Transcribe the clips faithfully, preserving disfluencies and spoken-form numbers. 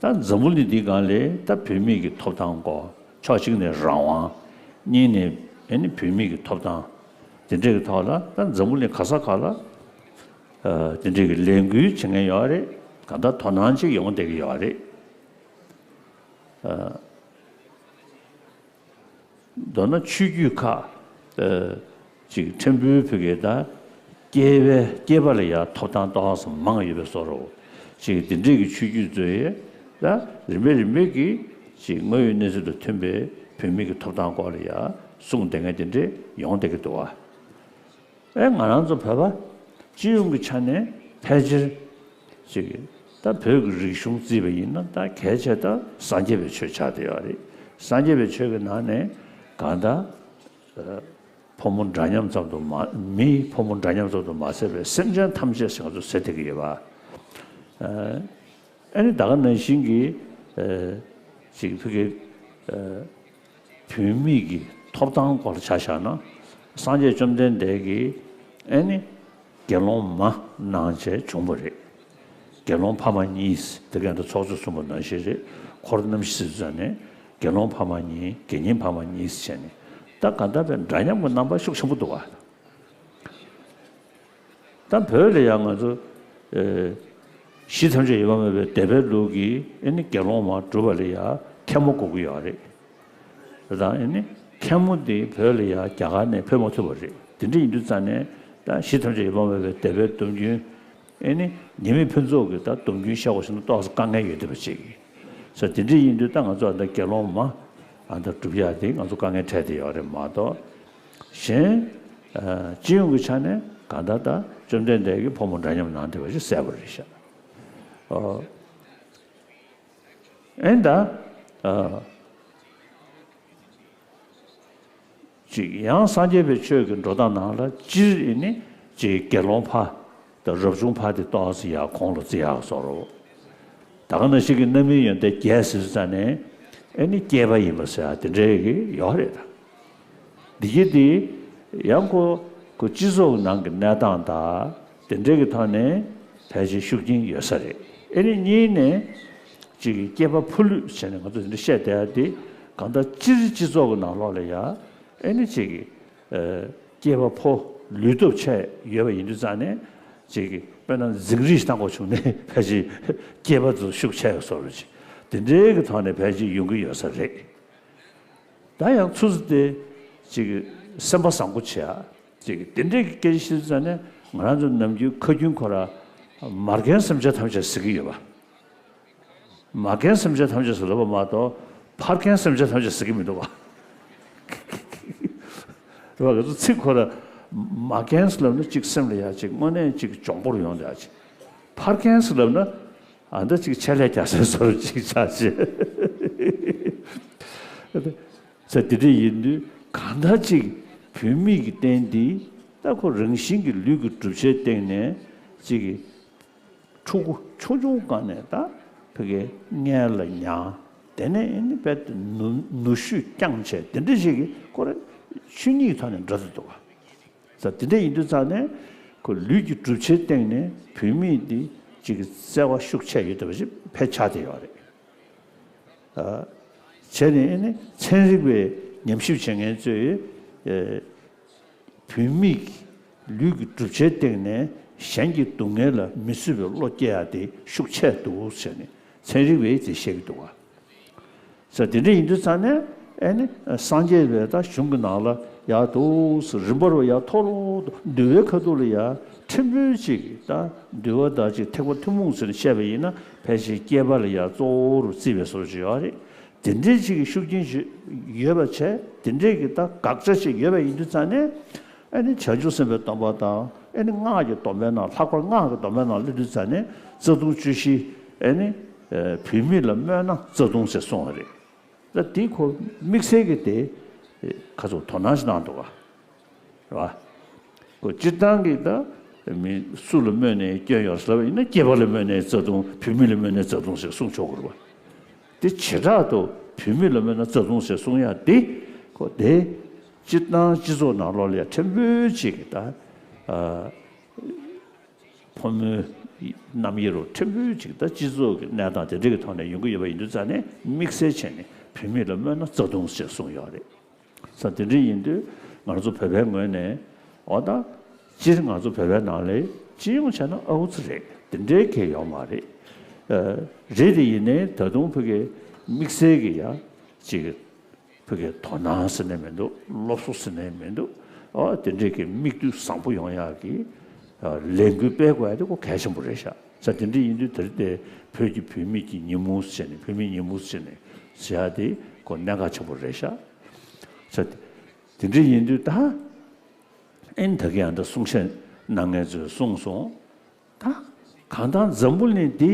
ད་འཛམ་བུ་གླིང་འདིའི་སྒང་ལ་ད་བུད་མེད་ཀྱི་ཐོབ་ཐང་སྐོར། ཕྱོགས་གཅིག་ནས་རང་དབང་། གཉིས་ནས་ཨེ་ནི་བུད་མེད་ཀྱི་ཐོབ་ཐང་། དེ་འདྲའི་གི་ཐོག་ལ་ད་འཛམ་བུ་གླིང་ག་ས་ག་ལ་ཨ་དེ་འདྲའི་གི་ལས་འགུལ་བྱེད་མཁན་ཡོད་རེད། གང་ལྟར་དོ་སྣང་ཅིག་ཡོང་བསྡད་ཀྱི་ཡོད་རེད། ཨ། མདོར་ན་ཆོས་བརྒྱུད་ཁག་ཨ་ཅིག་ཕྲན་བུ་བོད་སྐད་དང་སྐྱེས་པའི་སྐྱེས་པ་ལ་ཡང་ཐོབ་ཐང་ཏོག་ཙམ་མང་ཡོད་པའི་བཟོ་འདྲ། ཅིག་དེ་འདྲའི་གི་ཆོས་བརྒྱུད་ཚོས་ཡང་ད་རིམ་པས་རིམ་པས་ཀྱིས་ཅིག་དངོས་ཡོད་གནས་ཚུལ་དང་མཐུན་པའི་བུད་མེད་ཀྱི་ཐོབ་ཐང་སྐོར་ལ་ཡང་གསུངས་བསྡད་མཁན་དེ་འདྲས་ཡོང་བསྡད་ཀྱི་འདུག་བ། ཨེ་ང་རང་ཚོ་བོད་པ་སྤྱི་ཡོངས་ཀྱི་ཆ་ནས་ཕལ་ཆེར་ཅིག་ད་བོད་ཀྱི་རིག་གཞུང་བརྩིས་པ་ཡིན་ན་ད་གལ་ཆེ་ད་སངས་རྒྱས་པའི་ཆོས་ཆགས་བསྡད་ཡོད་རེད། སངས་རྒྱས་པའི་ཆོས་ཀྱི་ནང་ནས་གང་ལྟར་ཕོ་མོ་འདྲ་མཉམ་ཙམ་དུ་མ་མིའི་ཕོ་མོ་འདྲ་མཉམ་ཙམ་དུ་མ་ཟད་པའི་སེམས་ཅན་ཐམས་ཅད་ཞེས་ང་ཚོ་ཟེར་བསྡད་ཀྱི་ཡོད་པ། ཨ་ནི་ད་ག་ནང་བཞིན་གྱི་ཅིག་ཕ་གི་བུད་མེད་ཀྱི་ཐོབ་ཐང་སྐོར་ཆ་བཞག་ན། སངས་རྒྱས་བཅོམ་ལྡན་འདས་ཀྱིས་ཨེ་ནི་དགེ་སློང་མ་གནང་བྱས་བྱུང་བ་རེད། དགེ་སློང་ཕ་མ་གཉིས་དེ་ག་ད་ཚོགས་གཙོ་གསུངས་པ་ནང་བཞིན་རེད། འཁོར་རྣམ་བཞི་ཟེར་ནས་དགེ་སློང་ཕ་མ་གཉིས་དགེ་བསྙེན་ཕ་མ་གཉིས་བྱས་ནས་ད་ག་ད་བས་འདྲ་མཉམ་གྱི་རྣམ་པ་ཤུགས་ཆེན་པོ་འདུག་བ། ད་བོད་ལ་ཡང་ང་ཚོ་ཨེ་གཞི་ཐམས་ཅད་ཡོད་པར་སྨྲ་བའི་སྡེ་པའི་ལུགས་ཀྱིས་ཨེ་ནི་དགེ་སློང་མ་སྒྲུབ་པ་ལ་ཡང་མཁན་མོ་དགོས་ཀྱི་ཡོད་རེད། དེ་དང་ཨེ་ནི་མཁན་མོ་དེ་བོད་ལ་ཡང་རྒྱ་གར་ནས་ཕེབས་མ་ཐུབ་པ་རེད། དེ་འདྲ་ཡིན་དུས་ཙང་ནས་ད་གཞི་ཐམས་ཅད་ཡོད་པར་སྨྲ་བའི་སྡེ་པའི་སྡོམ་རྒྱུན་ཨེ་ནི་ཉི་མའི་ཕུན་ཚོགས་ཀྱི་ད་སྡོམ་རྒྱུན་བཤད་དགོས་ཞེ་ན་ཏོག་ཙམ་དཀའ་ངལ་ཡོད་བསྡད་པ་ཅིག་ཡིན། ས་དེ་འདྲ་ཡིན་དུས་ད་ང་ཚོ་ཨ་ད་དགེ་སློང་མ་ཨ་ད་སྒྲུབ་ཡག་དེ་ང་ཚོ་དཀའ་ངལ་འཕྲད་བསྡད་ཡོད་རེད་མ་གཏོགས། གཞན་ཨ་སྤྱི་ཡོངས་ཀྱི་ཆ་ནས་གང་ལྟར་ད་བཅོམ་ལྡན་འདས་ཀྱིས་ཕོ་མོ་འདྲ་མཉམ་གནང་བསྡད་པ་ཞིག་གསལ་པོ་རེད་ཤག་ཨོ། ཨེ་ད་ཨ་ཅིག་ཡང་སངས་རྒྱས་པའི་ཆོས་ཀྱི་འགྲོ་སྟངས་ནང་ལ་སྤྱིར་ཨེ་ནི་ཅིག་དགེ་སློང་ཕ་དང་རབ་བྱུང་ཕ་དེ་ཏོག་ཙམ་ཡར་གོང་ལ་བརྩི་ཡག་བཟོ་འདྲ། ད་ག་ནང་བཞིན་གྱི་རྣམ་སྨིན་ཡོན་ཏན་བརྒྱད་ཟེར་ཙང་ནས་ཨེ་ནི་སྐྱེས་པ་ཡིན་པ་ཟེར་ཡག་དེ་འདྲའི་གི་ཡོད་རེད་ད། འདི་གི་དེ་ཡང་ཁོ་ཁོ་སྤྱི་ཚོགས་ནང་གི་གནས་སྟངས་དང་དེ་འདྲའི་གི་ཐོག་ནས་ཕལ་ཆེར་ཤུགས་རྐྱེན་ཡོད་ས་རེད། ཨེ་ནི་གཉིས་ནས་ཅིག་གི་སྐྱེས་པ་ཕོ་ལུས་བྱས་ནས་ང་ཚོ་དེ་འདྲ་བཤད་བསྡད་ཡག་དེ་གང་ལྟར་སྤྱིར་སྤྱི་ཚོགས་ཀྱི་ནང་ལོགས་ལ་ཡ་ཨེ་ནི་ཅིག་གི་ཨ་སྐྱེས་པ་ཕོ་ལུས་སྟོབས་ཆེ་ཡོད་པ་ཡིན་དུས་ཙང་ནས་ཅིག་གི་དཔེར་ན་འཛིང་རེས་བཏང་དགོས་བྱུང་ནས་ཕལ་ཆེར་སྐྱེས་པ་ཚོ་ཤུགས་ཆེ་བཟོ་འདྲ་ཅིག་དེ་འདྲའི་གི་ཐོག་ནས་ཕལ་ཆེར་ཡོང་གི་ཡོད་ས་རེད། ད་ཡང་ཚུར་དེ་ཅིག་སེམས་པ་བཟང་པོ་བྱེད་ཡ་ཅིག་དེ་འདྲའི་སྐད་ཆ་བཤད་ཙང་ནས་ང་རང་ཚོ་ནམ་རྒྱུན་ཁ་རྒྱུན་ཁོ་ར་མ་རྒན་སེམས་ཅན་ཐམས་ཅད་ཟེར་གྱི་ཡོད་པ། མ་རྒན་སེམས་ཅན་ཐམས་ཅད་ཟེར་ལབ་པ་མ་གཏོགས་ཕ་རྒན་སེམས་ཅན་ཐམས་ཅད་ཟེར་གྱི་མི་འདུག་པ། རེད་པ། ང་ཚོ་ཚིག་ཁོ་ར་མ་རྒན་ཟེར་ལབ་ན་ཅིག་སེམས་ལ་ཡ་ཅིག་དངོས་གནས་ཅིག་གྱོང་པོར་ཡོང་བསྡད་ཅིག་ཕ་རྒན་ཟེར་ལབ་ན། ཨ་འདྲ་ཅིག་ཆད་ལས་རྒྱག་སའི་བཟོ་འདྲ་ཅིག་ཆགས་བྱས། ས་དེ་འདྲ་ཡིན་དུས་གང་ལྟར་ཅིག་བུད་མེད་ཀྱི་རྟེན་འདི་ད་ཁོ་རང་བཞིན་གྱི་ལུས་ཀྱི་གྲུབ་ཆའི་སྟེང་ནས་ཅིག་ཕྲུ་གུ་ཆུང་ཆུང་སྒང་ནས་ད་ཕ་གིའི་མངལ་ལ་མྱངས། དེ་ནས་ཨེ་ནི་རྦད་དེ་ནུ་ནུ་ཞོས་བསྐྱངས་བྱས་དེ་འདྲ་ཞིག་གི་ཁོ་རང་ཆོས་ཉིད་ཀྱི་ཐོག་ནས་འགྲོ་ཐུབ་འདུག་ག་ས་དེ་འདྲ་ཡིན་དུས་ཙང་ནས་ཁོ་ལུས་ཀྱི་གྲུབ་ཆའི་སྟེང་ནས་བུད་མེད་འདི་གཅིག་གི་བརྩེ་བ་ཤུགས་ཆེ་ཡོད་བསྡད་པ་ཞིག་ཕལ་ཆགས་བསྡད་ཡོད་རེད། ཨ། བྱས་ནས་ཨེ་ནི་ཚན་རིག་པའི་ཉམས་ཞིབ་བྱེད་མཁན་ཚོས་ཨེ་བུད་མེད་ཀྱི་ལུས་ཀྱི་གྲུབ་ཆའི་སྟེང་ནས་གཞན་གྱི་སྡུག་བསྔལ་ལ་མི་བཟོད་པའི་བློ་སྐྱེ་ཡ་དེ་ཤུགས་ཆེ་འདུག་ཟེར་ནས་ཚན་རིག་པས་དེ་བཤད་ཀྱི་འདུག་ག་ས་དེ་འདྲ་ཡིན་དུས་ཙང་ནས་ཨེ་ནི་སངས་རྒྱས་པའི་ད་གཞུང་གི་ནང་ལ་ཡར་འདུག་སེ་རིམ་པར་ཡར་མཐོ་རུ་འདུལ་བའི་ཁ་ཐུག་ལ་ཡར་ཕྲན་བུ་ཅིག་ད་འདུལ་བ་དང་ཅིག་ཐེག་པ་ཐུན་མོང་ཟེར་ནས་བཤད་པ་ཡིན་ན་ཕལ་ཆེར་སྐྱེས་པ་ལ་ཡར་གཙོ་བོ་རུ་བརྩིས་པའི་བཟོ་ཅིག་ཡོད་རེད། དེ་འདྲའི་ཅིག་གི་ཤུགས་རྐྱེན་ཞིག་ཡོད་པ་བྱས་དེ་འདྲའི་གི་ད་དགག་བྱ་ཞིག་ཡོད་པ་ཡིན་དུས་ཙང་ནས། ཨེ་ནི་བྱང་ཆུབ་སེམས་དཔའི་སྡོམ་པ་དང་ཨེ་ནི་སྔགས་ཀྱི་སྡོམ་པའི་ནང་ལྷག་པར་སྔགས་ཀྱི་སྡོམ་པའི་ནང་སླེབས་དུས་ཙང་ནས་རྩ་ལྟུང་བཅུ་བཞི་ཨེ་ནི་བུད་མེད་ལ་སྨོད་ན་རྩ་ལྟུང་ཟེར་གསུངས་པ་རེད། ད་དེ་ཁོ་དམིགས་བསལ་གྱི་དེ་ཁ་ཚོ་དོ་སྣང་ཞིག་གནང་འདུག་ག་རེད་པ། ཁོ་སྤྱིར་བཏང་གི་ད་མི་སུ་ལ་སྨོད་ནའི་སྐྱོན་ཡོད་ཟེར་བ་ཡིན་ན་སྐྱེས་པ་ལ་སྨོད་ནའི་རྩ་ལྟུང་བུད་མེད་ལ་སྨོད་ནའི་རྩ་ལྟུང་ཟེར་གསུངས་ཆོག་གི་རེད་པ། དེ་བྱེ་བྲག་ཏུ་བུད་མེད་ལ་སྨོད་ན་རྩ་ལྟུང་ཟེར་གསུང་ཡ་དེ་ཁོ་དེ་སྤྱིར་བཏང་སྤྱི་ཚོགས་ནང་ལོགས་ལ་ཡ་ཕྲན་བུ་ཅིག་གི་ད་ཨ་ཕོ་མོའི་ རྣམ་དབྱེ་རུ་ཕྲན་བུ་ཅིག་ད་སྤྱི་ཚོགས་ཀྱི་གནས་སྟངས་དེ་འདྲ་གི་ཐོག་ནས་ཡོང་གི་ཡོད་པ་ཡིན་དུས་ཙང་ནས་དམིགས་བསལ་བྱས་ནས་བུད་མེད་ལ་སྨོན་ན་རྩ་ལྟུང་ཞེས་གསུངས་ཡོད་རེད། ས་དེ་འདྲ་ཡིན་དུས་ང་ཚོ་བོད་པའི་ངོས་ནས་འོ་ད་སྤྱིར་ང་ཚོ་བོད་པའི་ནང་ལ་སྤྱི་ཡོངས་བྱས་ན་ཨ་ཁུ་ཚོ་རེད། དེ་འདྲའི་གལ་ཡོད་མ་རེད། ཨ། རེད་དེ་ཡིན་ནའི་ད་དུང་ཕ་གི་དམིགས་བསལ་གྱི་ཡ་ཅིག་ཕ་གི་དོ་སྣང་ཟེར་ནས་མི་འདུག་སློབ་གསོ་ཟེར་ནས་མི་འདུག་ཨ། དེ་འདྲའི་གི་མིག་ལྟོས་བཟང་པོ་ཡོང་ཡག་གི་ཨ་ལས་འགུལ་སྤེལ་དགོས་ཡ་དེ་ཁོ་གལ་ཆེན་པོ་རེད་ཤག་ས་དེ་འདྲ་ཡིན་དུས་དེ་རིང་དེ་བོད་ཀྱི་བུད་མེད་ཀྱི་ཉིན་མོ་ཟེར་ནས་བུད་མེད་ཉིན་མོ་ཟེར་ནས་ཟེར་ཡ་དེ་ཁོ་གནད་འགག་ཆེན་པོ་རེད་ཤག་ས་དེ་འདྲ་ཡིན་དུས་ད། ཨེ་ད་གིན་ཨ་འདྲ་གསུང་བཤད་གནང་མཁན་ཚོས་གསུངས་སོང་། ད་གང་ལྟར་འཛམ་བུ་གླིང་འདི་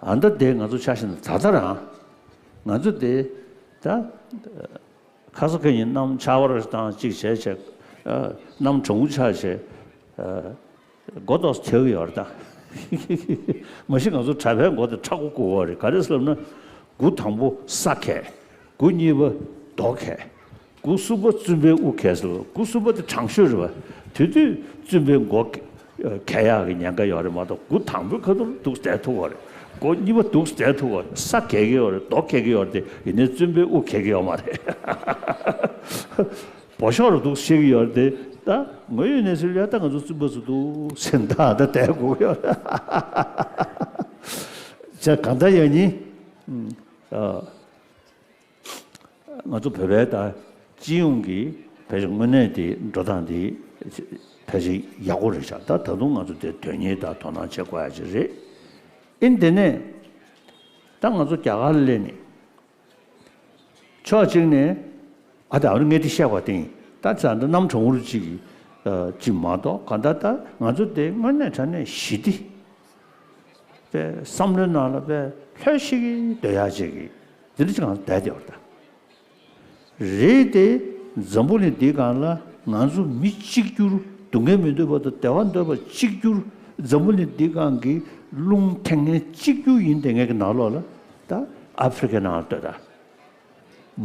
ཨ་འདྲ་བསྡད་ང་ཚོ་ཆ་བཞག་ན་ད་ལྟ་རང་ང་ཚོ་འདི་ད་ཁ་ས་ཁ་ཡིན་གནམ་ཆར་པ་རེ་བཏང་གཅིག་བྱས་བྱས་གནམ་གྲང་མོ་ཆགས་བྱས་མགོ་ཏོག་ཙམ་ཐལ་གི་ཡོད་རེད་ད། མ་གཞི་ང་ཚོ་གྲྭ་པའི་མགོ་དེ་མཁྲེགས་པོ་དགོས་པ་རེད། ག་རེ་ཟེར་ལབ་ན་དགུ་དང་པོ་ས་གས། དགུ་གཉིས་པ་རྡོ་གས། དགུ་གསུམ་པ་བཙུན་པའི་དབུ་གས་ཟེར་བ། དགུ་གསུམ་པ་དེ་དྲང་ཤོས་རེད་བ། དེ་དུས་བཙུན་པའི་མགོ་ག་གས་ཡག་གི་ཉེན་ཁ་ཡོད་རེད་མ་གཏོགས་དགུ་དང་པོའི་ཁ་ཐུག་ལ་འདུག་བསྡད་ཐུབ་པ་རེད། དགུ་གཉིས་པ་འདུག་བསྡད་ཐུབ་པ་རེད། ས་གས་ཀྱི་ཡོད་རེད། རྡོ་གས་ཀྱི་ཡོད་རེད་དེ་ཡིན་ནའི་བཙུན་པའི་དབུ་གས་ཀྱི་ཡོད་མ་རེད། སྦོ་ཤོག་རུ་འདུག་བཤད་ཀྱི་ཡོད་རེད་དེ་ད་ངོ་ཡོད་གནས་ཚུལ་ལ་ད་ང་ཚོ་བཙུན་པ་ཚོ་འདུག་སེམས་ཐག་ད་བསྡད་དགོས་ཀྱི་ཡོད་རེད། ཅེས་གང་ལྟར་ཡང་ནི། ཨ། ང་ཚོ་བོད་པའི་ད་སྤྱི་ཡོངས་ཀྱི་ཕལ་ཆེར་དངོས་གནས་དེ་འགྲོ་སྟངས་དེ་ཕལ་ཆེར་ཡག་པོ་རེད་ཤག་ད་ད་དུང་ང་ཚོ་དེ་དོན་གཉེར་དང་དོ་སྣང་བྱེད་དགོས་ཡ་ཅིག་རེད། ཨིན་དེ་ནས་ད་ང་ཚོ་རྒྱ་གར་ལ་སླེབས་ནས་ཕྱོགས་གཅིག་ནས་ཨ་ད་ཨ་རུ་ངས་དེ་བཤད་པ་དེ་ཡིན། ད་ཙང་ད་གནམ་གྲང་མོ་རུ་ཅིག་ཅིག་མ་གཏོགས་གང་ལྟར་ད་ང་ཚོ་དེ་དངོས་གནས་དྲང་གནས་ཞི་བདེ། པའི་བསམ་བློའི་ནང་ལ་པའི་ལྷོད་ཤིག་སྡོད་ཡག་ཅིག་གི་འདི་འདྲ་ཅིག་ང་བསྡད་བསྡད་པ་རེད་ད། རེད་དེ། འཛམ་བུ་གླིང་འདིའི་སྒང་ལ་ང་ཚོ་མི་གཅིག་གྱུར། སྡུག་བསྔལ་མི་འདོད་པ་དང་བདེ་བ་འདོད་པ་གཅིག་གྱུར། འཛམ་བུ་གླིང་འདིའི་སྒང་གི་རླུང་འཐེན་མཁན་གཅིག་གྱུར་ཡིན་བསྡད་མཁན་གྱི་ནང་ལོགས་ལ་ད་ཨ་ཧྥི་རི་ཀའི་ནང་ལ་སྡོད་ད།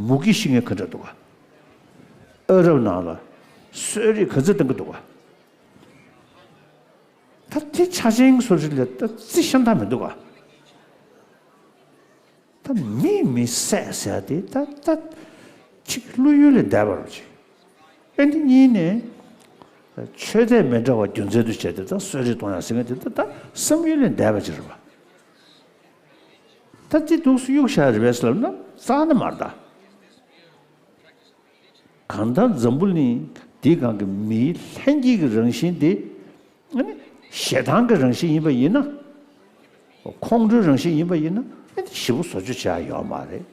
མུ་གེ་ཤི་མཁན་ག་འདྲ་འདུག་ག་ཨ་རབ་ནང་ལ་གསོད་རེས་ག་ཚོད་གཏོང་གི་འདུག་ག་ད་དེ་ཆ་ཆེན་སོ་སོ་ལ་ད་རྩི་ཤིང་ད་མི་འདུག་ག་ད་མིས་མི་བསད་ཟེར་ཡ་དེ་ད་ད་ཅིག་བློ་ཡུལ་ལས་འདས་པ་རུ་ཅིག་ཨེ་འདི་གཉིས་ནས་ཆོས་དད་མི་འདྲ་བ་རྒྱུ་མཚན་དུ་བྱས་ཏེ་ད་གསོད་རེས་གཏོང་ཡ་ཟེར་མཁན་དེ་ད་ད་བསམ་ཡུལ་ལས་འདས་པ་ཅིག་རེད་པ། ད་དེ་འདུག་སེ་གཡུག་བཞག་རེད་པས་ལབ་ན་རྩ་ནས་མ་རེད་ད། གང་ལྟར་འཛམ་བུ་གླིང་འདིའི་སྒང་གི་མིའི་ལྷན་སྐྱེས་ཀྱི་རང་བཞིན་དེ། ཨ་ནི་ཞེ་སྡང་གི་རང་བཞིན་ཡིན་པ་ཡིན་ན། ཁོང་ཁྲོའི་རང་བཞིན་ཡིན་པ་ཡིན་ན་ཨ་ནི་ཞེ་པོ་བཟོ་བཅོས་བྱ་ཡ་ཡོད་མ་རེད།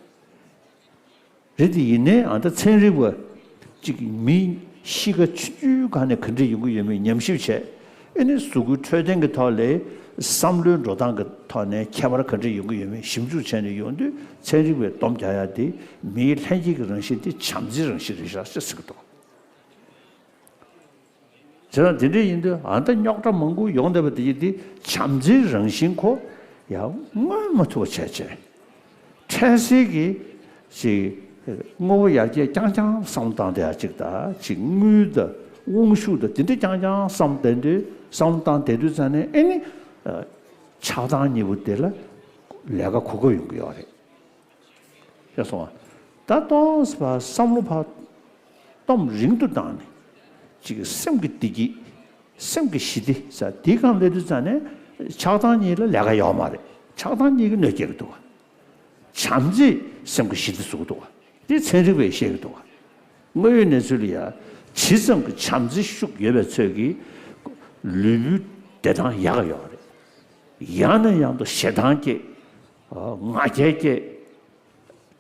རེད་དེ་ཡིན་ནའི་ཨ་ད་ཚན་རིག་པ་གཅིག་མིའི་གཤིས་ཀ་ཆུང་ཆུང་སྒང་ནས་ག་འདྲ་ཡོང་གི་ཡོད་མེད་ཉམས་ཞིབ་བྱས། ཨ་ནི་གཟུགས་པོའི་འཕྲོད་བསྟེན་གྱི་ཐོག་ལས་བསམ་བློའི་འགྲོ་སྟངས་ཀྱི་ཐོག་ནས་ཁྱད་པར་ག་འདྲ་ཡོང་གི་ཡོད་མེད་ཞིབ་འཇུག་བྱས་ནས་ཡོང་དུས་ཚན་རིག་པས་སྡོམ་རྒྱག་ཡ་དེ་མིའི་ལྷན་སྐྱེས་ཀྱི་རང་བཞིན་དེ་བྱམས་བརྩེའི་རང་བཞིན་རེད་ཤག་ཅེས་ཟེར་གྱི་འདུག་བྱས་ཙང་དེ་འདྲ་ཡིན་དུས་ཨ་ད་རྙོག་དྲ་མང་པོ་ཡོང་བསྡད་པ་དེ་ཡིན་དུས་བྱམས་བརྩེའི་རང་བཞིན་ཁོ་ཡང་མངོན་མ་ཐུབ་པ་བྱས་བྱས། འཕྲལ་སེལ་གྱི་ཅིག་དངོས་པོ་ཡར་རྒྱས་རྐྱང་རྐྱང་བསམ་བློ་བཏང་བསྡད་ཡ་ཅིག་དང་ཅིག་དངུལ་དང་དབང་ཤུགས་དང་དེ་འདྲ་རྐྱང་རྐྱང་བསམ་བསྡད་དུས་བསམ་བློ་བཏང་བསྡད་དུས་ཙང་ནས་ཨེ་ནི་ཆགས་སྡང་གཉིས་པོ་དེ་ལ་ལས་ཀ་གོ་སྐབས་ཡོང་གི་ཡོད་རེད། ཤེས་སོང་ང་། ད་ཏོག་ཙམ་ཕར་བསམ་བློ་ཕར་སྟོབས་རིང་དུ་བཏང་ནས་ཅིག་སེམས་ཀྱི་བདེ་སྐྱིད། སེམས་ཀྱི་ཞི་བདེ་ཟེར་དེའི་སྒང་སླེབས་དུས་ཙང་ནས་ཆགས་སྡང་གཉིས་ལ་ལས་ཀ་ཡོད་མ་རེད། ཆགས་སྡང་གཉིས་ཀྱིས་གནོད་སྐྱེལ་གྱི་འདུག་བ། བྱམས་བརྩེས་སེམས་ཀྱི་ཞི་བདེ་བཟོ་གི་འདུག་བ། དེ་ཚན་རིག་པས་བཤད་ཀྱི་འདུག་བ། དངོས་ཡོད་གནས་ཚུལ་ལ་ཡ་ཇི་ཙམ་གྱི་བྱམས་བརྩེ་ཤུགས་ཡོད་པའི་ཚོད་ཀྱིས་ལུས་པོའི་བདེ་ཐང་ཡག་ག་ཡོད་རེད། ཡང་ནས་ཡང་དུ་ཞེ་སྡང་སྐྱེ། ང་རྒྱལ་སྐྱེ།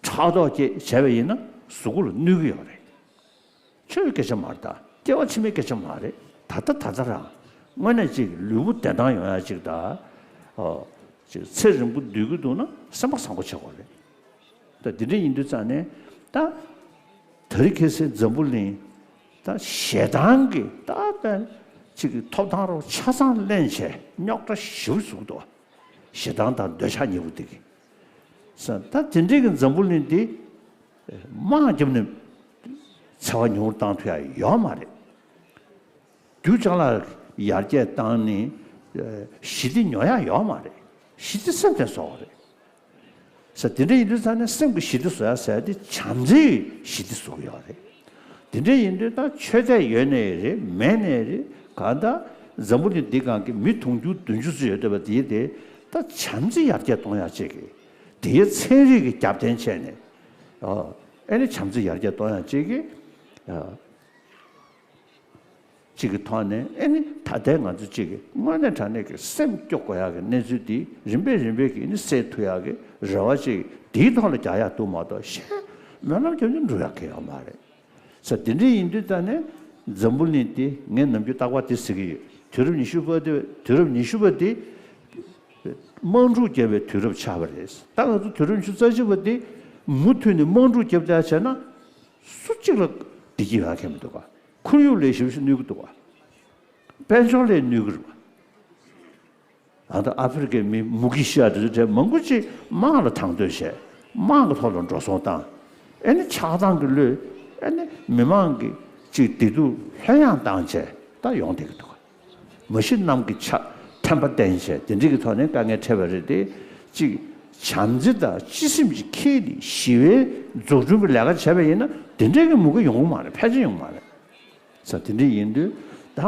ཕྲག་དོག་སྐྱེ་བྱས་པ་ཡིན་ན་གཟུགས་པོ་ལ་གནོད་ཀྱི་ཡོད་རེད། ཆོས་སྐད་ཆ་མ་རེད་ད། སྐྱེ་བ་ཕྱི་མའི་སྐད་ཆ་མ་རེད། ད་ལྟ་ད་ལྟ་རང་། དངོས་གནས་ཅིག་ལུས་པོ་བདེ་ཐང་ཡོང་ཡ་ཅིག་ད། ཨོ། ཅིག་ཚེ་རིང་པོ་སྡོད་ཀྱི་འདུག་ན་སེམས་པ་བཟང་པོ་བྱེད་དགོས་རེད། ད་འདི་འདྲ་ཡིན་དུས་ཙང་ནས་ད། དེ་རིང་ཁ་སང་འཛམ་བུ་གླིང་། ད་ཞེ་སྡང་གི་ད་དཔེ་ཅིག་གི་ཐོབ་ཐང་རུ་ཆ་ཚང་ལེན་བྱས་རྙོག་དྲ་ཞེ་པོ་བཟོ་གི་འདུག་ཞེ་སྡང་དང་འདོད་ཆགས་གཉིས་པོ་དེ་གི། ས་ད་དེ་འདྲའི་གི་འཛམ་བུ་གླིང་འདི་དམག་བརྒྱབ་ནས་འཚེ་བ་ཉུང་རུ་བཏང་ཐུབ་ཡ་ཡོད་མ་རེད། རྒྱུ་ཅ་ལག་ཡར་རྒྱས་བཏང་ནས་ ཞི་བདེ་ཉོ་ཡག་ཡོད་མ་རེད། ཞི་བདེ་སེམས་ནས་བཟོ་བ་རེད། ས་དེ་འདྲ་ཡིན་དུས་ཙང་ནས་སེམས་ཀྱི་ཞི་བདེ་བཟོ་ཡག་ཟེར་ཡག་དེ་བྱམས་བརྩེའི་ཞི་བདེ་བཟོ་གི་ཡོད་རེད། དེ་འདྲ་ཡིན་དུས་ད་ཆོས་དད་ཡོད་ནའི་རེད་མེད་ནའི་རེད། གང་ལྟར་འཛམ་བུ་གླིང་འདི་སྒང་གི་མི་དུང་ཕྱུར་བདུན་ཅུ་ཙམ་ཡོད་བསྡད་པ་དེ་དེ་ད་བྱམས་བརྩེ་ཡར་རྒྱས་གཏོང་ཡག་ཅིག་གི་དེའི་ཚན་རིག་གི་རྒྱབ་རྟེན་བྱས་ནས་ཨ་ཨེ་ནི་བྱམས་བརྩེ་ཡར་རྒྱས་གཏོང་ཡག་ཅིག་གི་ཨ། གཅིག་གི་ཐོག་ནས་ཨེ་ནི་ད་ལྟའི་ང་ཚོ་གཅིག་གི་དངོས་གནས་དྲང་གནས་ཀྱི་སེམས་སྐྱོ་དགོས་ཡག་གི་གནས་ཚུལ་འདི་རིམ་པས་རིམ་པས་ཀྱིས་ཨེ་ནི་སེལ་ཐུབ་ཡག་གི་རེ་བ་ཅིག་འདིའི་ཐོག་ལ་རྒྱག་ཡག་འདུག་མ་གཏོགས་གཞན་སྨོན་ལམ་རྒྱབ་ནས་འགྲུབ་ཡག་གི་ཡོད་མ་རེད། ས་དེ་འདྲ་ཡིན་དུས་ད་ནས་འཛམ་བུ་གླིང་འདི་ངས་ནམ་རྒྱུན་རྟག་པར་འདི་ཟེར་གྱི་ཡོད། དུས་རབས་ཉི་ཤུ་པ་འདི་དུས་རབས་ཉི་ཤུ་པ་འདི་དམག་འཁྲུག་བརྒྱབ་པའི་དུས་རབས་ཆགས་པ་རེད། ད་ང་ཚོ་དུས་རབས་ཉི་ཤུ་རྩ་གཅིག་པ་འདི་མུ་མཐུད་ནས་དམག་འཁྲུག་བརྒྱབ་བསྡད་བྱས་ན། སུ་གཅིག་ལ་བདེ་སྐྱིད་ཡོང་མཁན་མི་འདུག་ག་ཁོར་ཡུག་ལ་ཞེ་པོ་ཞིག་གནོད་ཀྱི་འདུག་ག་དཔལ་འབྱོར་ལ་གནོད་ཀྱི་རེད་པ། ད་ལྟ་ཨ་ཧྥེ་རི་ཁའི་མི་མུ་གེ་ཤི་ཡག་དེ་ཚོ་གྲས་མང་པོ་ཅིག་དམག་ལ་དང་དོད་བྱས། དམག་གི་ཐོག་ལ་འགྲོ་སོང་བཏང་། ཨེ་ནི་ཆགས་སྡང་གི་བློས་ཨེ་ནི་མི་མང་གི་ཅིག་བདེ་སྡུག་ལྷོད་ཡངས་བཏང་བྱས་ད་ཡོང་བསྡད་ཀྱི་འདུག་ག་མ་གཞི་གནམ་གྱི་ཆ་ཐན་པ་བསྟན་བྱས་དེ་འདྲ་གི་ཐོག་ནས་དཀའ་ངལ་འཕྲད་པ་རེད་དེ། གཅིག་བྱམས་བརྩེ་དང་སྤྱི་སེམས་ཀྱི་ཁྱེར་ནས་ཞི་བའི་འཛུགས་སྐྲུན་གྱི་ལས་ཀ་བྱས་པ་ཡིན་ན་དེ་འདྲའི་གི་མུ་གེ་ཡོང་གི་མ་རེད། ཕལ་ཆེར་ཡོང་གི་མ་རེད། ས་དེ་འདྲ་ཡིན་དུས་ད་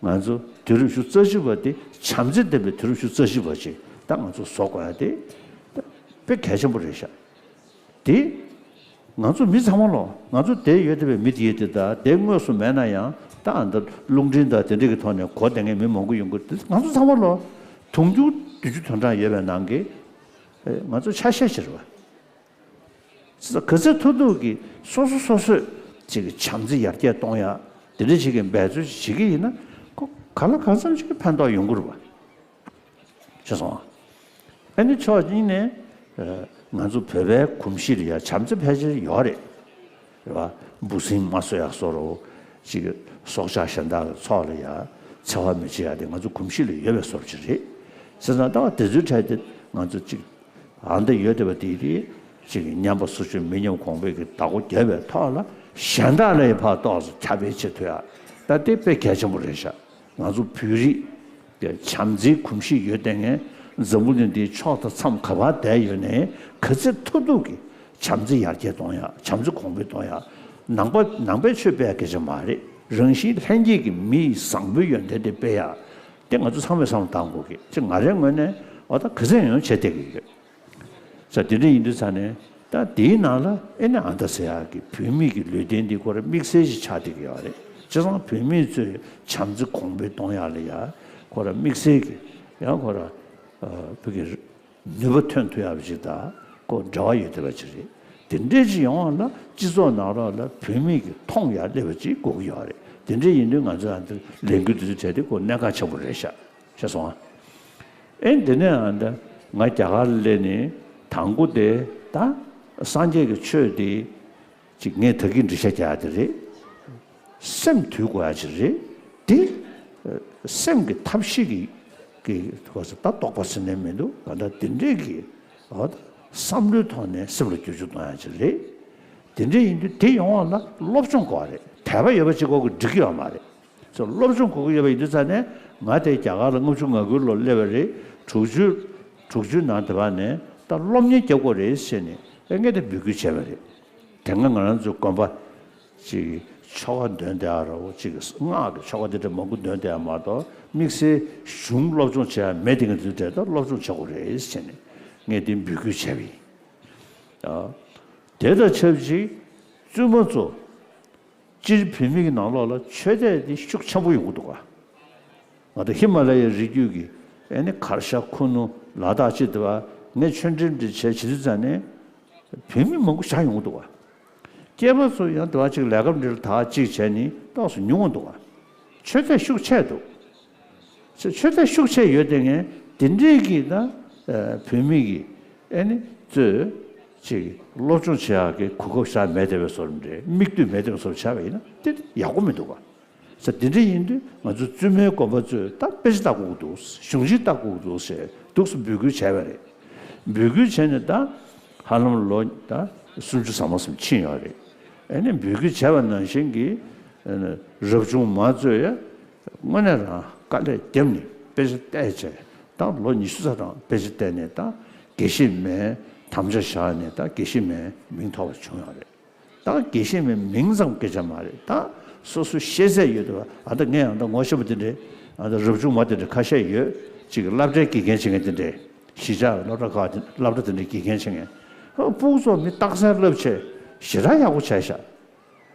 ང་ཚོ་དུས་རབས་ཉི་ཤུ་རྩ་གཅིག་པ་དེ་བྱམས་བརྩེ་ལྡན་པའི་དུས་རབས་ཉི་ཤུ་རྩ་གཅིག་པ་ཅིག་ད་ང་ཚོ་བཟོ་དགོས་ཡ་དེ་དཔེ་གལ་ཆེན་པོ་རེད་ཤག་དེ། ང་ཚོ་མི་ཚང་མ་ལོ། ང་ཚོ་དེ་ཡོད་བསྡད་པའི་མི་དེ་ཡོད་དེ་ད་དེ་དངོས་སུ་མེད་ན་ཡང་ད་ཨ་འདི་རླུང་འཕྲིན་དང་དེ་འདྲ་གི་ཐོག་ནས་གོ་བསྡད་མཁན་མི་མང་པོ་ཡོང་གི་འདུག་ང་ཚོ་ཚང་མ་ལོ། དུང་ཕྱུར་བདུན་ཅུ་དོན་གྲངས་ཡོད་པའི་ནང་གི་ཨེ་ང་ཚོ་ཆ་ཤས་ཅིག་རེད་པ། ག་ཚོད་ཐུབ་ཐུབ་ཀྱིས་སོ་སོ་སོ་སོས་ཅིག་བྱམས་བརྩེ་ཡར་རྒྱས་གཏོང་ཡག་དེ་འདྲ་ཅིག་གི་འབད་རྩོལ་ཅིག་བྱེད་ཀྱི་ཡིན་ན་ཁོ་ག་ལ་གང་འཚམ་ཅིག་གི་ཕན་ཐོགས་ཡོང་གི་རེད་པ། ཤེས་སོང་ཨ། ཨ་ནི་ཕྱོགས་གཉིས་ནས་ཨ་ང་ཚོ་བོད་པའི་གོམས་གཤིས་ལ་ཡ་བྱམས་བརྩེ་ཕལ་ཆེར་ཡོད་རེད། རེད་བ། འབུ་སྲིན་དམར་གསོད་ཡག་བཟོ་འདྲ། ཅིག་སྲོག་ཆགས་གཞན་དག་གི་ཚོགས་ལ་ཡ་འཚེ་བ་མི་བྱེད་ཡག་དེ་ང་ཚོ་གོམས་གཤིས་ལ་ཡོད་པའི་བཟོ་འདྲ་ཅིག་རེད། བྱས་ཙང་ད་བ་དེ་ཚོའི་གྲས་དེ་ང་ཚོ་ཅིག་ཨ་འདི་ཡོད་བསྡད་པ་དེ་དེ་ཅིག་ཉམས་པ་སོར་ཆུད་མི་ཉམས་གོང་འཕེལ་གྱི་བདག་པོ་རྒྱབ་པའི་ཐོག་ལ་གཞན་དག་ལ་ཡ་ཕར་ཏོག་ཙམ་ཁྱབ་སྤེལ་བྱེད་ཐུབ་ཡག་ད་དེ་དཔེ་གལ་ཆེན་པོ་རེད་ཤག་ང་ཚོ་བོད་རིགས་ཀྱི་བྱམས་བརྩེའི་གོམས་གཤིས་ཡོད་བསྡད་མཁན་འཛམ་བུ་གླིང་འདིའི་ཕྱོགས་དང་མཚམས་ག་པར་བསྡད་ཡོད་ནའི་ག་ཚོད་ཐུབ་ཐུབ་ཀྱིས་བྱམས་བརྩེ་ཡར་རྒྱས་གཏོང་ཡག་བྱམས་བརྩེ་གོང་འཕེལ་གཏོང་ཡག་ནང་པ་ནང་པའི་ཆོས་སྤེལ་ཡག་སྐད་ཆ་མ་རེད། རང་བཞིན་ལྷན་སྐྱེས་ཀྱི་མི་ཡི་བཟང་པོའི་ཡོན་ཏན་དེ་སྤེལ་ཡག་དེ་ང་ཚོ་ཚང་མས་བསམ་བློ་གཏང་དགོས་ཀྱི་ཅིག་ང་རའི་ངོས་ནས་འོ་ད་ག་ཚོད་ཡོང་བྱས་བསྡད་ཀྱི་ཡོད། ས་དེ་འདྲ་ཡིན་དུས་ཙང་ནས་ད་དེའི་ནང་ལ་ཨེ་ནི་ཨ་མདའ་ཟེར་ཡག་གི་བུད་མེད་ཀྱི་ལུས་རྟེན་འདི་ཁོ་ར་དམིགས་བསལ་ཞིག་ཆགས་བསྡད་ཀྱི་ཡོད་རེད། བྱས་ཙང་བུད་མེད་ཚོས་བྱམས་བརྩེ་གོང་འཕེལ་གཏོང་ཡག་ལ་ཡ་ཁོ་ར་དམིགས་བསལ་གྱི་ཡང་ཁོ་ར་ཨ་བོད་ཀྱི་ནུས་པ་ཐོན་ཐུབ་ཡག་ཅིག་དང་ཁོ་འབྲེལ་བ་ཡོད་བསྡད་པ་ཅིག་རེད། དེ་འདྲ་ཅིག་ཡོང་བ་ལ་སྤྱི་ཚོགས་ནང་ལོགས་ལ་བུད་མེད་ཀྱི་མཐོང་ཡག་སླེབས་པ་ཅིག་དགོས་ཀྱི་ཡོད་རེད། དེ་འདྲ་ཡིན་དུས་ང་ཚོ་ཨ་འདིར་ལས་འགུལ་འདི་ཚོ་བྱས་ཏེ་ཁོ་གནད་འགག་ཆེན་པོ་རེད་ཤག་ཤེས་སོང་ཨ། ཨེ་འདི་ནས་ཨ་འདི་ང་རྒྱ་གར་ལ་སླེབས་ནས་དང་པོ་དེ་ད་སངས་རྒྱས་ཀྱི་ཆོས་དེ་ཅིག་ངས་ད་གིན་འགྲེལ་བཤད་རྒྱག་ཡག་དེ་རེད། སེམས་དུལ་དགོས་ཡག་ཅིག་རེད། དེ་སེམས་ཀྱི་ཐབས་ཤེས་ཀྱི་ཀྱི་ད་རྟོགས་པ་ཟེར་ནས་མི་འདུག་ག་ད་དེ་འདྲས་ཀྱི་འོ་ད་བསམ་བློའི་ཐོག་ནས་སེམས་ལ་བསྒྱུར་བཅོས་གཏོང་ཡག་ཅིག་རེད། དེ་འདྲས་ཡིན་དུས་དེ་ཡོང་བ་ལ་སློབ་སྦྱོང་དགོས་པ་རེད། དད་པ་ཡོད་པ་གཅིག་པོ་གིས་འགྲིག་གི་ཡོད་མ་རེད། ཚོ་སློབ་སྦྱོང་དགོས་ཀྱི་ཡོད་པ་ཡིན་དུས་ཙང་ནས་ང་དེ་རྒྱ་གར་ལ་ལྔ་བཅུ་ང་དགུའི་ལོར་སླེབས་པ་རེད། དྲུག་ཅུ་དྲུག་ཅུའི་ནང་དེ་བ་ནས་ད་སློབ་གཉེར་རྒྱག་དགོས་རེད་ཟེར་ནས་ཨེ་ངས་དེ་འབོད་སྐུལ་བྱས་པ་རེད། དེ་སྔ་ང་རང་ཚོའི་དགོན་པ་ཅིག་ཆོ་ག་འདོན་བསྡད་ཡག་ར་བོ་ཅིག་སྔགས་ཀྱི་ཆོ་ག་དེ་འདྲ་མང་པོ་འདོན་བསྡད་ཡག་མ་གཏོགས་དམིགས་བསལ་གཞུང་སློབ་སྦྱོང་བྱེད་ཡག་མེད། དེ་ང་ཚོའི་གྲས་ད་སློབ་སྦྱོང་བྱེད་དགོས་རེད་ཟེར་ནས་ངས་དེ་འབོད་སྐུལ་བྱས་པ་ཡིན། ཨ། དེ་དང་ཆབས་ཅིག་བཙུན་མ་ཚོ། སྤྱིར་བོད་མི་གི་ནང་ལོགས་ལ་ཆོས་དད་དེ་ཤུགས་ཆེན་པོ་ཡོང་གི་འདུག་ག་ང་ཚོ་ཧི་མ་ལ་ཡའི་རི་རྒྱུད་ཀྱི་ཨེ་ནི་གར་ཤ་ཁུ་ནུ་ལ་དྭགས་སྤྱི་དེ་བ་ངས་ཆོས་འབྲེལ་འདི་བྱས་བྱེད་དུས་ཙང་ནས་བོད་མི་མང་པོ་བཞག་ཡོང་གི་འདུག་ག་སྐྱེས་པ་ཚོ་ཡང་དེ་བ་གཅིག་ལས་ཀ་འདི་ལ་དག་གཅིག་བྱས་ནི་ཏོག་ཙམ་ཉུང་བ་འདུག་ག་ཆོས་དད་ཤུགས་ཆེ་འདུག་ཆོས་དད་ཤུགས་ཆེ་ཡོད་དེ་ངས་དེ་འདྲས་ཀྱི་ད་བོད་མི་གི་ཨེ་ནི་གཙོས་ཅིག་སློབ་སྦྱོང་བྱེད་ཡག་གི་གོ་སྐབས་ཤར་མེད་བསྡད་པའི་བཟོ་འདྲ་མིག་ལྟོས་མེད་བསྡད་པའི་བཟོ་བྱས་པ་ཡིན་ན་དེ་ཡག་པོ་མི་འདུག་ག་ས་དེ་འདྲ་ཡིན་དུས་ང་ཚོ་བཙུན་མའི་དགོན་པ་ཚོས་ད་དཔེ་ཆ་ལྟ་དགོས་ཀྱི་འདུག་གཞུང་ཆེན་ལྟ་དགོས་ཀྱི་འདུག་ཟེར་འདུག་སེ་འབོད་སྐུལ་བྱས་པ་རེད། འབོད་སྐུལ་བྱས་ནས་ད་ཧ་ལམ་ལོ་ད་སུམ་ཅུ་ཟ་མ་ཟིན་ཕྱིན་ཡོད་རེད། ཨེ་ནས་འབོད་སྐུལ་བྱས་པ་ནང་བཞིན་གྱི་རབ་བྱུང་མ་ཚོས་ཡ་དངོས་གནས་རང་དཀའ་ལས་བརྒྱབ་ནས་ དཔེ་ཆ་བལྟས་བྱས། ད་ལོ་ཉི་ཤུ་རྩ་གྲངས་དཔེ་ཆ་བལྟས་ནས། ད་དགེ་བཤེས་མའི་དམ་བཅའ་བཞག་ནས། ད་དགེ་བཤེས་མའི་མིང་ཐོབ་པ་བྱུང་ཡོད་རེད། ད་དགེ་བཤེས་མའི་མིང་ཙམ་སྐད་ཆ་མ་རེད། ད་སོ་སོའི་ཤེས་ཚད་ཡོད་དུས། ཨ། ད་ངས་ཨ། ད་ངོ་ཤེས་པ་དེ་འདྲས། ཨ། ད་རབ་བྱུང་མ་དེ་འདྲས་ཁ་ཤས་ཡོད། ཅིག་སློབ་གྲྭའི་དགེ་རྒན་བྱེད་མཁན་དེ་འདྲས། གཞིས་ཆགས་སློབ་གྲྭ་ཁག་དེ། སློབ་གྲྭ་དེ་འདྲའི་དགེ་རྒན་བྱེད་མཁན། ཨ། སྤུ་གུ་ཚོ་མི་རྟག་གསལ་བསླབ་བྱས་ཞེ་དྲག་ཡག་པོ་བྱས་ཤག་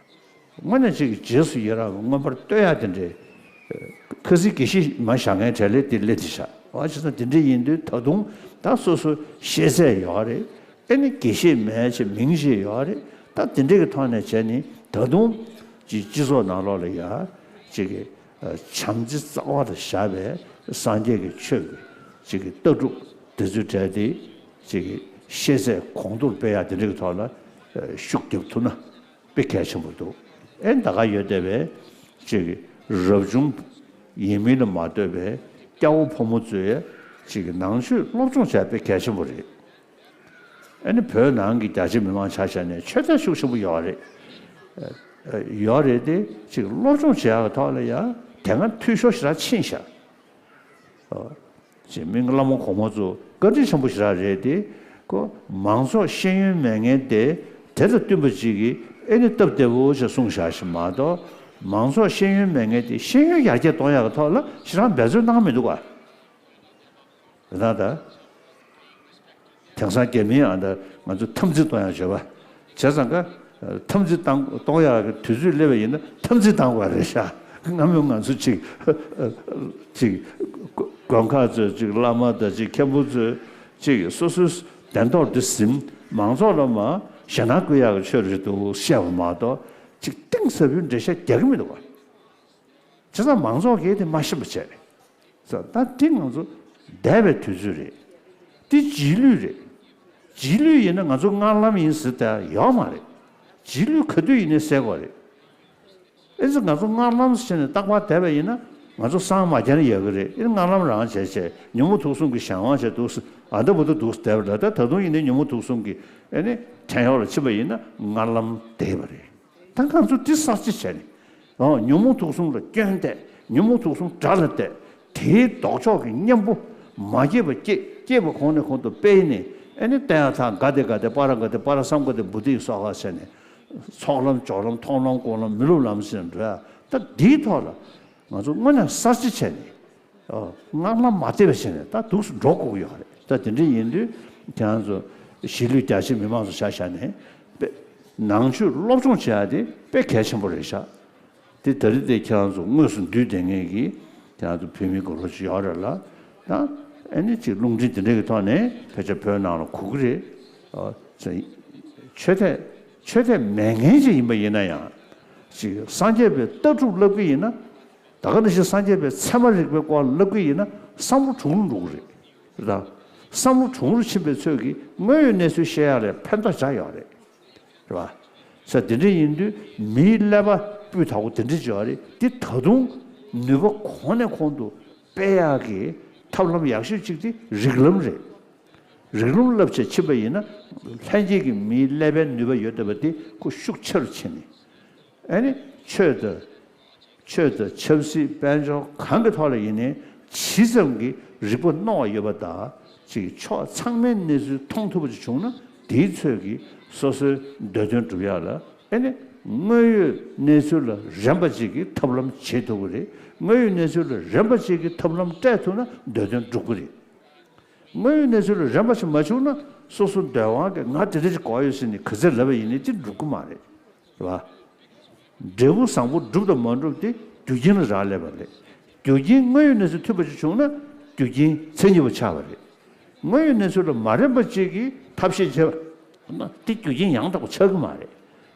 དངོས་གནས་ཅིག་རྗེས་སུ་ཡི་རང་གི་མངོན་པར་བསྟོད་ཡག་དེ་འདྲའི། ཁ་སང་དགེ་བཤེས་མ་བཞག་མཁན་གྲས་ལས་དེ་སླེབས་དེ་ཤག་འོ། བྱས་ཙང་དེ་འདྲ་ཡིན་དུས། ད་དུང་ད་སོ་སོ་ཤེས་ཚད་ཡོད་རེད། ཨ་ནི་དགེ་བཤེས་མའི་ཆེད་མིང་ཞིག་ཡོད་རེད། ད་དེ་འདྲ་གི་ཐོག་ནས་བྱས་ནས། ད་དུང་ཅིག་སྤྱི་ཚོགས་ནང་ལོགས་ལ་ཡ་ཅིག་གི་བྱམས་བརྩེ་རྩ་བ་ལ་བཞག་པའི་སངས་རྒྱས་ཀྱི་ཆོས་ཀྱི་ཅིག་གི་ལྟ་གྲུབ་དེ་ཚོའི་གྲས་དེ་ཅིག་གི་ཤེས་ཚད་གོང་མཐོར་སྤེལ་ཡག་དེ་འདྲ་གི་ཐོག་ལ་ཤུགས་རྒྱབ་ཐུབ་ན་དཔེ་གལ་ཆེན་པོ་འདུག་ཨེ། ད་ག་ཡོད་བསྡད་པའི་ཅིག་རབ་བྱུང་ཡིན་མིན་ལ་མ་ལྟོས་པའི་སྐྱ་བོ་ཕོ་མོ་ཚོས་ཅིག་ནང་ཆོས་སློབ་སྦྱོང་བྱས་དཔེ་གལ་ཆེན་པོ་རེད། ཨ་ནི་བོད་ནང་གི་རྒྱ་ཆེ་མི་མང་ཆ་བཞག་ནས་ཆོས་དད་ཤུགས་ཆེན་པོ་ཡོད་རེད། ཡོད་རེད་དེ། ཅིག་སློབ་སྦྱོང་བྱེད་ཡག་གི་ཐོག་ལ་ཡ་དེ་སྔ་འཐུས་ཤོར་ཞེ་དྲག་ཕྱིན་ཤག་ཅིག་མི་བླ་མ་གོང་མ་ཚོ་བཀའ་དྲིན་ཆེན་པོ་ཞེ་དྲག་རེད་དེ། ཁོ་མང་ཚོགས་ཤེས་ཡོན་མེད་མཁན་དེ། དེ་དང་བསྟུན་པ་ཅིག་གིས་ཨེ་ནི་སྟབས་བདེ་བོ་ཞིག་གསུངས་བཞག་ཞིག་མ་གཏོགས། མང་ཚོགས་ཤེས་ཡོན་མེད་མཁན་དེ་ཤེས་ཡོན་ཡར་རྒྱས་གཏོང་ཡག་གི་ཐོག་ལ་ཞེ་དྲག་འབད་བརྩོན་གནང་མི་འདུག་ག་རེད་ད། ད་དེང་སང་རྒྱ་མིའི་ཨ། ད་ང་ཚོ་འཐབ་འཛིང་གཏོང་ཡག་བྱེད་པ། བྱས་ཙང་ཀ་འཐབ་འཛིང་བཏང་གཏོང་ཡག་གི་དུས་ཚོད་སླེབས་པ་ཡིན་ན་འཐབ་འཛིང་བཏང་དགོས་རེད་ཤག་སྔ་མོ་ང་ཚོ་ཅིག་ཅིག་དགོན་ཁག་ཚོས་ཅིག་བླ་མ་དང་ཅིག་མཁན་པོ་ཚོས་ཅིག་སོ་སོའི་གདན་ཐོག་དེ་ཟིན། མང་ཚོགས་ལ་མར་ཞེད་སྣང་སྐུལ་ཡག་གི་ཆོས་རེད་འདུག་བཤད་པ་མ་གཏོགས། ཅིག་གཏིང་ཟབ་པོའི་འགྲེལ་བཤད་རྒྱག་གི་མི་འདུག་བ། བྱས་ཙང་མང་ཚོགས་ཀྱིས་དེ་མ་ཤེས་པ་བྱས། ད་དེ་ང་ཚོ་འདས་པའི་དུས་ཚོད་རེད། དེ་རྗེས་ལུས་རེད། རྗེས་ལུས་ཡིན་ན་ང་ཚོ་སྔར་ལམ་ཡིན་ཟེར་ད་ཡོད་མ་རེད། རྗེས་ལུས་ག་དུས་ཡིན་ནའི་སེལ་དགོས་རེད། ཨེ་ཙི་ང་ཚོ་སྔར་ལམ་ཟེར་ནས་རྟག་པར་བསྡད་པ་ཡིན་ན། ང་ཚོ་སངས་མ་རྒྱས་ན་ཡག་གི་རེད། ཨེ། སྔར་ལམ་རང་བྱས་བྱས། ཉོན་མོངས་དུག་གསུམ་གྱི་གཞན་དབང་བྱས་འདུག་ཟེར། ཨ། འདྲ་པོ་འདུག་འདུག་བསྡད་པ་རེད། ད་ད་དུང་ཡིན་ནའི་ཉོན་མོངས་དུག་གསུམ་གྱི་ཨེ་ནི་བྲན་གཡོག་ལ་ཕྱིན་པ་ཡིན་ན་སྔར་ལམ་བསྡད་པ་རེད། ད་ང་ཚོ་འདི་གསར་བརྗེ་བྱས་ནས། ཨོ། ཉོན་མོངས་དུག་གསུམ་ལ་སྐྱོན་བལྟས། ཉོན་མོངས་དུག་གསུམ་དགྲ་ལ་བལྟས། དེའི་ལྡོག་ཕྱོགས་ཀྱི་གཉེན་པོ་མ་སྐྱེས་པ་སྐྱེ། སྐྱེས་པ་གོང་ནས་གོང་དུ་སྤེལ་ནས། ཨེ་ནི་བསྟན་ཡག་ཐང་ག་དེ་ག་དེ། པ་ར་ག་དེ། པ་ར་སཾ་ག་དེ། བོ་དྷི་སྭཱ་ཧཱ་ཟེར་ནས། ཚོགས་ལམ། སྦྱོར་ལམ། མཐོང་ལམ། སྒོམ་ལམ། མི་སློབ་ལམ་ཟེར་ནས་འགྲོ་ཡག་ད་འདིའི་ཐོག་ལ་ང་ཚོ་དངོས་གནས་གསར་བརྗེ་བྱས་ནས། ཨོ། སྔར་ལམ་མ་བལྟས་པ་བྱས་ནས་ད་འདུག་སེ་འགྲོ་དགོས་ཀྱི་ཡོད་རེད། ད་དེ་འདྲ་ཡིན་དུས་ཁྱེད་རང་ཚོ་གཞིས་ལུས་རྒྱ་ཆེ་མི་མང་ཚོ་ཆ་བཞག་ནས་དཔེ་ནང་ཆོས་སློབ་སྦྱོང་བྱེད་ཡག་དེ་དཔེ་གལ་ཆེན་པོ་རེད་ཤག་དེ་ད་རེས་དེ་ཁྱེད་རང་ཚོ་དངོས་སུ་འདུས་བསྡད་མཁན་གྱི་ཁྱེད་རང་ཚོ་བོད་མི་དགའ་རབ་ཅིག་ཡོད་རེད་ལ། ད་ཨེ་ནི་ཅིག་རླུང་འཕྲིན་དེ་འདྲ་གི་ཐོག་ནས་ཕལ་ཆེར་བོད་ནང་ལ་གོ་གི་རེད། ཨོ། ཆོས་དད། ཆོས་དད་མེད་མཁན་ཅིག་ཡིན་པ་ཡིན་ན་ཡང་། ཅིག་སངས་རྒྱས་པའི་ལྟ་གྲུབ་བསླབ་ཀྱི་ཡིན་ན། ད་ག་ནང་བཞིན་སངས་རྒྱས་པའི་ཚད་མ་རིག་པའི་སྐོར་བསླབ་ཀྱི་ཡིན་ན་བསམ་བློ་གྲུང་རུ་འགྲོ་གི་རེད། རེད་ད། བསམ་བློ་གྲུང་རུ་ཕྱིན་པའི་ཚོད་ཀྱིས་དངོས་ཡོད་གནས་ཚུལ་བཤད་ཡག་ལ་ཕན་ཐོགས་ཆགས་ཡོད་རེད། རེད་པ། ས་དེ་འདྲ་ཡིན་དུས་མིའི་ཀླད་པ་སྤུས་དག་པོ་དེ་འདྲ་ཅིག་ཡོད་རེད། དེ་ད་དུང་ནུས་པ་གོང་ནས་གོང་དུ་སྤེལ་ཡག་གི་ཐབས་ལམ་ཡག་ཤོས་གཅིག་དེ་རིགས་ལམ་རེད། རིགས་ལམ་བསླབ་བྱས་ཕྱིན་པ་ཡིན་ན། ལྷན་སྐྱེས་ཀྱི་མིའི་ཀླད་པའི་ནུས་པ་ཡོད་བསྡད་པ་དེ་ཁོ་ཤུགས་ཆེ་རུ་ཕྱིན་ནས། ཨ་ནི་ཆོས་དང་། ཆོས་དང་ཆབ་སྲིད། དཔལ་འབྱོར་གང་གི་ཐོག་ལ་ཡིན་ནའི་ཇི་ཙམ་གྱི་རིག་པ་རྣོ་བ་ཡོད་པ་དང་། ཅིག་ཕྱོགས་ཚང་མའི་གནས་ཚུལ་མཐོང་ཐུབ་པ་ཅིག་བྱུང་ན། དེའི་ཚོད་ཀྱིས་སོ་སོའི་འདོད་དོན་སྒྲུབ་ཡག་ལ། ཨ་ནི་དངོས་ཡོད་གནས་ཚུལ་ལ་རན་པ་ཅིག་གི་ཐབས་ལམ་བྱེད་ཐུབ་ཀྱི་རེད། དངོས་ཡོད་གནས་ཚུལ་ལ་རན་པ་ཅིག་གི་ཐབས་ལམ་སྤྲད་ཐུབ་ན་འདོད་དོན་འགྲུབ་ཀྱི་རེད། དངོས་ཡོད་གནས་ཚུལ་ལ་རན་པ་ཞིག་མ་བྱུང་ན། སོ་སོ་འདོད་དབང་གིས་ང་དེ་འདྲ་ཞིག་དགོས་ཡོད་ཟེར་ནས་ག་ཚོད་ལབ་པ་ཡིན་ནའི་དེ་འགྲུབ་ཀྱི་མ་རེད། རེད་པ། འབྲས་བུ་བཟང་པོ་འགྲུབ་དང་མ་འགྲུབ་དེ་རྒྱུ་རྐྱེན་ལ་རག་ལས་པ་རེད། རྒྱུ་རྐྱེན་དངོས་ཡོད་གནས་ཚུལ་མཐུན་པ་ཞིག་བྱུང་ན་རྒྱུ་རྐྱེན་མཚན་ཉིད་པ་ཆགས་པ་རེད། དངོས་ཡོད་གནས་ཚུལ་ལ་མ་རན་པ་ཅིག་གིས་ཐབས་ཤེས་བྱས་པ་ན་དེ་རྒྱུ་རྐྱེན་ཡང་དག་པ་ཆགས་ཀྱི་མ་རེད།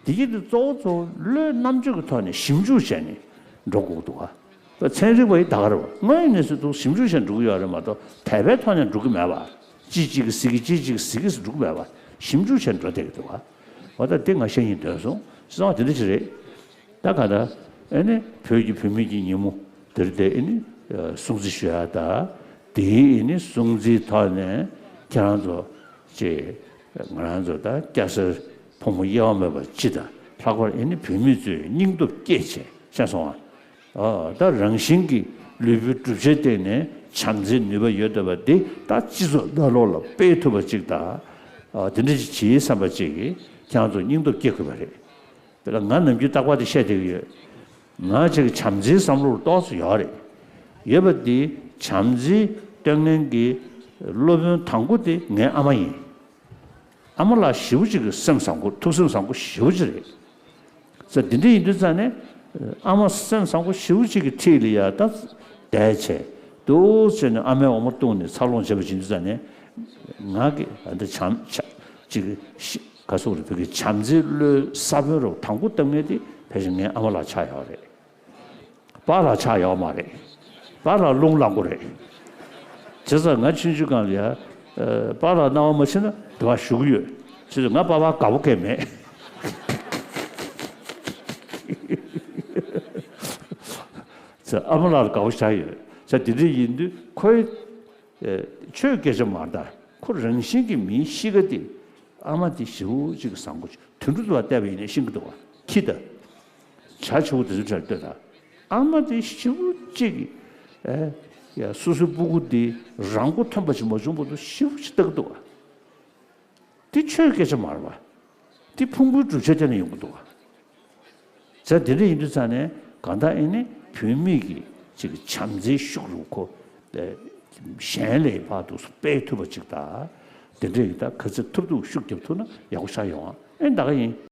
དེ་གྱིས་དེ་གཙོ་བོ་གཙོ་བོ་བློའི་རྣམ་དཔྱོད་ཀྱི་ཐོག་ནས་ཞིབ་འཇུག་བྱས་ནས་འགྲོ་དགོས་འདུག་ག་ཚན་རིག་པ་ཡིས་ད་ག་རེད་པ། དངོས་ཡོད་གནས་ཚུལ་དུ་ཞིབ་འཇུག་བྱས་འགྲོ་གི་ཡོད་རེད་མ་གཏོགས། དད་པའི་ཐོག་ནས་འགྲོ་གི་མེད་པ། ཅི་གཅིག་གིས་ཟེར་གི། ཅི་གཅིག་གིས་ཟེར་གི་ཟེར་འགྲོ་གི་མེད་པ། ཞིབ་འཇུག་བྱས་འགྲོ་བསྡད་ཀྱི་འདུག་ག་འོ། ད་དེ་ང་བཤད་སྙིང་འདོད་སོང་། བྱས་ཙང་དེ་འདྲ་ཞིག་རེད། ད་ག་ད་ཨེ་ནི་བོད་ཀྱི་བུད་མེད་ཀྱི་ཉིན་མོ་འདིར་དེ་ཨེ་ནི་སྲུང་བརྩི་ཞུ་ཡག་དང་། དེའི་ཨེ་ནི་སྲུང་བརྩིའི་ཐོག་ནས་ཁྱེད་རང་ཚོ་ཅིག་ང་རང་ཚོ་ད་སྐྱ་སེར་ཕོ་མོ་དབྱེ་བ་མེད་པ་སྤྱི་དང་། ལྷག་པར་ཨེ་ནི་བུད་མེད་ཚོས་སྙིང་སྟོབས་བསྐྱེད་བྱས། ཤེས་སོང་ཨ། ཨ། ད་རང་བཞིན་གྱིས་ ལུས་པོའི་གྲུབ་ཆའི་སྟེང་ནས་བྱམས་བརྩེའི་ནུས་པ་ཡོད་བསྡད་པ་འདི་ད་སྤྱི་ཚོགས་ནང་ལོགས་ལ་སྤེལ་ཐུབ་པ་ཅིག་དང་། ཨ། དེ་འདྲ་ཅིག་བྱེད་བསམ་པ་ཅིག་གིས་ཁྱེད་རང་ཚོ་སྙིང་སྟོབས་སྐྱེ་དགོས་པ་རེད། དཔེར་ན་ང་ནམ་རྒྱུན་རྟག་པར་དེ་བཤད་བསྡད་ཀྱི་ཡོད། ང་ཅིག་བྱམས་བརྩེའི་བསམ་བློ་ཏོག་ཙམ་ཡོད་རེད། ཡོད་པ་འདི་བྱམས་བརྩེ་སྟོན་མཁན་གྱི་སློབ་དཔོན་དང་པོ་དེ་ངའི་ཨ་མ་ཡིན། ཨ་མ་ལགས་ཞེ་པོ་ཅིག་གི་སེམས་བཟང་པོ། ཐུགས་སེམས་བཟང་པོ་ཞེ་པོ་ཅིག་རེད། ས་འདི་འདྲ་ཡིན་དུས་ཙང་ནས། ཨ་མ་སེམས་བཟང་པོ་ཞེ་པོ་ཅིག་གི་འཁྲིས་ལ་ཡ་ད་བསྡད་བྱས། འདུག་བྱས་ནས་ཨ་མའི་འོ་མ་བཏུང་ནས་འཚར་ལོངས་བྱས་པ་ཡིན་དུས་ཙང་ནས། ང་གི་ཨ་འདི་བྱམས་ཆ་ཅིག་ག་སོགས་རེད། བོད་ཀྱི་བྱམས་བརྩེའི་བློའི་ས་བོན་རུ་དང་པོ་བཏབ་མཁན་དེ་ཕལ་ཆེར་ངའི་ཨ་མ་ལགས་ཆགས་ཡོད་རེད། པཱ་ལགས་ཆགས་ཡོད་མ་རེད། པཱ་ལགས་རླུང་ལངས་པོ་རེད། བྱས་ཙང་ང་ཆུང་ཆུང་སྒང་ལ་ཡ། ཨ། པཱ་ལགས་སྣང་བ་མ་ཕྱིན་ན་དེ་བ་བཞུགས་ཡོད། བྱས་ཙང་ང་པཱ་ལགས་དགའ་པོ་གང་ཡང་མེད། བྱས་ཙང་ཨ་མ་ལགས་ལ་དགའ་པོ་ཆགས་ཡོད། བྱས་ཙང་དེ་འདྲ་ཡིན་དུས་ཁོའི། ཨ། ཆོས་སྐད་ཆ་མ་རེད་ད། ཁོ་རང་བཞིན་གྱི་མིའི་གཤིས་ཀ་དེ། ཨ་མ་དེ་ཞེ་པོ་ཅིག་གི་བཟང་པོ་ཅིག་དུད་འགྲོ་དུ་བ་བལྟས་པ་ཡིན་ན་ཤེས་ཀྱི་འདུག་བ། ཁྱི་དང་། བྱ་བྱིའུ་དེ་ཚོའི་གྲས་ལྟོས་དང་། ཨ་མ་དེ་ཞེ་པོ་ཅིག་གི། ཨེ། ཡ། སོ་སོའི་སྤུ་གུ་དེ་རང་མགོ་ཐོན་པ་ཅིག་མ་བྱུང་བར་དུ་ཞེ་པོ་ཅིག་ལྟ་གི་འདུག་བ། དེ་ཆོས་སྐད་ཆ་མ་རེད་བ། དེ་ཕུང་པོའི་གྲུབ་ཆ་དེ་ནས་ཡོང་གི་འདུག་བ། བྱས་ཙང་དེ་འདྲ་ཡིན་དུས་ཙང་ནས་གང་ལྟར་ཨེ་ནི་བུད་མེད་ཀྱི་ཅིག་བྱམས་བརྩེའི་ཤུགས་རུ་ཁོ། ཨེ། གཞན་ལས་ཕར་དུ་སྤེལ་ཐུབ་པ་ཅིག་དང་། དེ་འདྲ་ཡིན་ད་ག་ཚོད་ཐུབ་ཐུབ་ཤུགས་རྒྱབ་ཐུབ་ན་ཡག་པོ་ཆགས་ཡོང་ཨ། ཨེ་ད་ག་ཡིན།